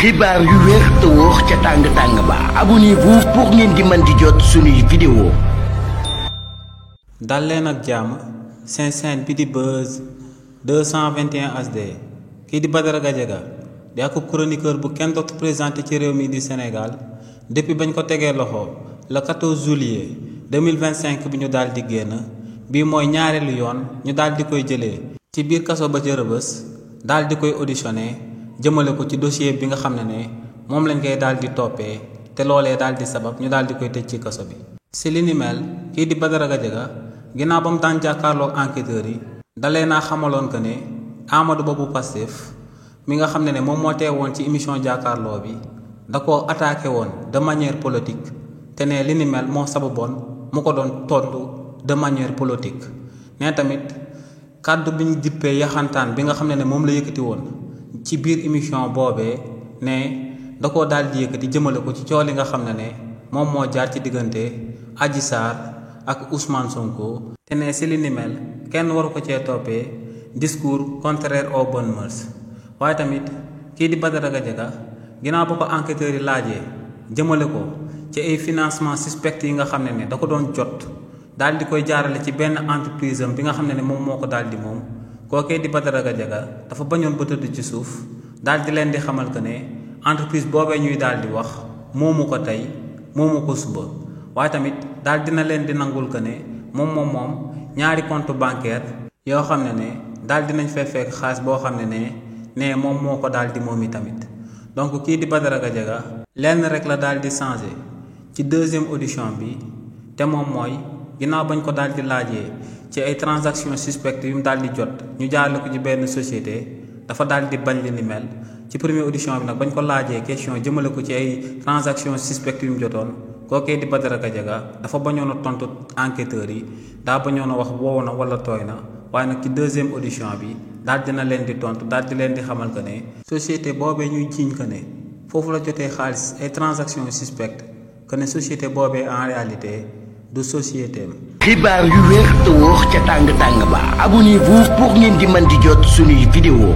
xibaar yu wér te wóor ca tàng ba abonnez-vous pour ngeen di mën di jot suñuy vidéo. dal leen ak jàmm seen chaîne bi di Buzz 221 HD kii di Badara Gadiaga di ak chroniqueur bu kenn dootu présenté ci réew mi di Sénégal depuis bañ ko tegee loxo le 14 juillet 2025 bi ñu daal di génn bii mooy ñaareelu yoon ñu daal di koy jëlee ci biir kaso ba ca Rebeuss daal di koy auditionné jëmale ko ci dossier bi nga xam ne moom lañ koy daal di toppee te loolee daal di sabab ñu daal di koy tëj ci kaso bi. si li ni mel kii di Badara Gadiaga ginnaaw ba mu daan jàkkaarloog enquêteurs yi dalee naa xamaloon que ne Amadou Ba bu Pastef mi nga xam ne moom moo teewoon ci émission jàkkaarloo bi da koo attaqué woon de manière politique te ne li ni mel moo sababoon mu ko doon tontu de manière politique. ne tamit kàddu bi ñu dippee yaxantaan bi nga xam ne moom la yëkkati woon ci biir émission boobee ne da koo daal di yëkkati jëmale ko ci coow li nga xam ne moom moo jaar ci diggante Adji Sarr ak Ousmane Sonko te ne si li ni mel kenn waru ko cee toppee discours contraire aux bonnes mœurs. waaye tamit kii di Badara Gadiaga ginnaaw ba ko enquêteurs yi laajee jëmale ko ci ay financement suspect yi nga xam ne da ko doon jot daal di koy jaarale ci benn entreprise am bi nga xam ne moom moo ko daal di moom kookee di Badara Gadiaga dafa bañoon ba tëdd ci suuf daal di leen di xamal que ne entreprise boobee ñuy daal di wax moomu ko tey moomu ko suba. waaye tamit daal dina leen di nangul que ne moom ñaari compte bancaire yoo xam ne daal dinañ fay fekk xaalis boo xam ne moom moo ko daal di moom i tamit. donc kii di Badara Gadiaga lenn rek la daal di changé ci deuxième audition bi te moom mooy ginnaaw bañ ko daal di laajee ci ay transactions suspectes yu mu daal di jot ñu jaarale ko ci benn société dafa daal di bañ li ni mel. ci première audition bi nag bañ ko laajee question jëmale ko ci ay transactions suspectes yu mu jotoon kookee di Badara Gadiaga dafa bañoon a tontu enquêteurs yi daa bañoon a wax wow na wala tooy na waaye nag ci deuxième audition bi daal dina leen di tontu daal di leen di xamal que ne société boobee ñuy jiiñ que ne foofu la jotee xaalis ay transactions suspectes que ne société boobee en réalité du société am. xibaar yu wér te wóor ca tàng ba abonnez-vous pour ngeen di mën di jot suñuy vidéo.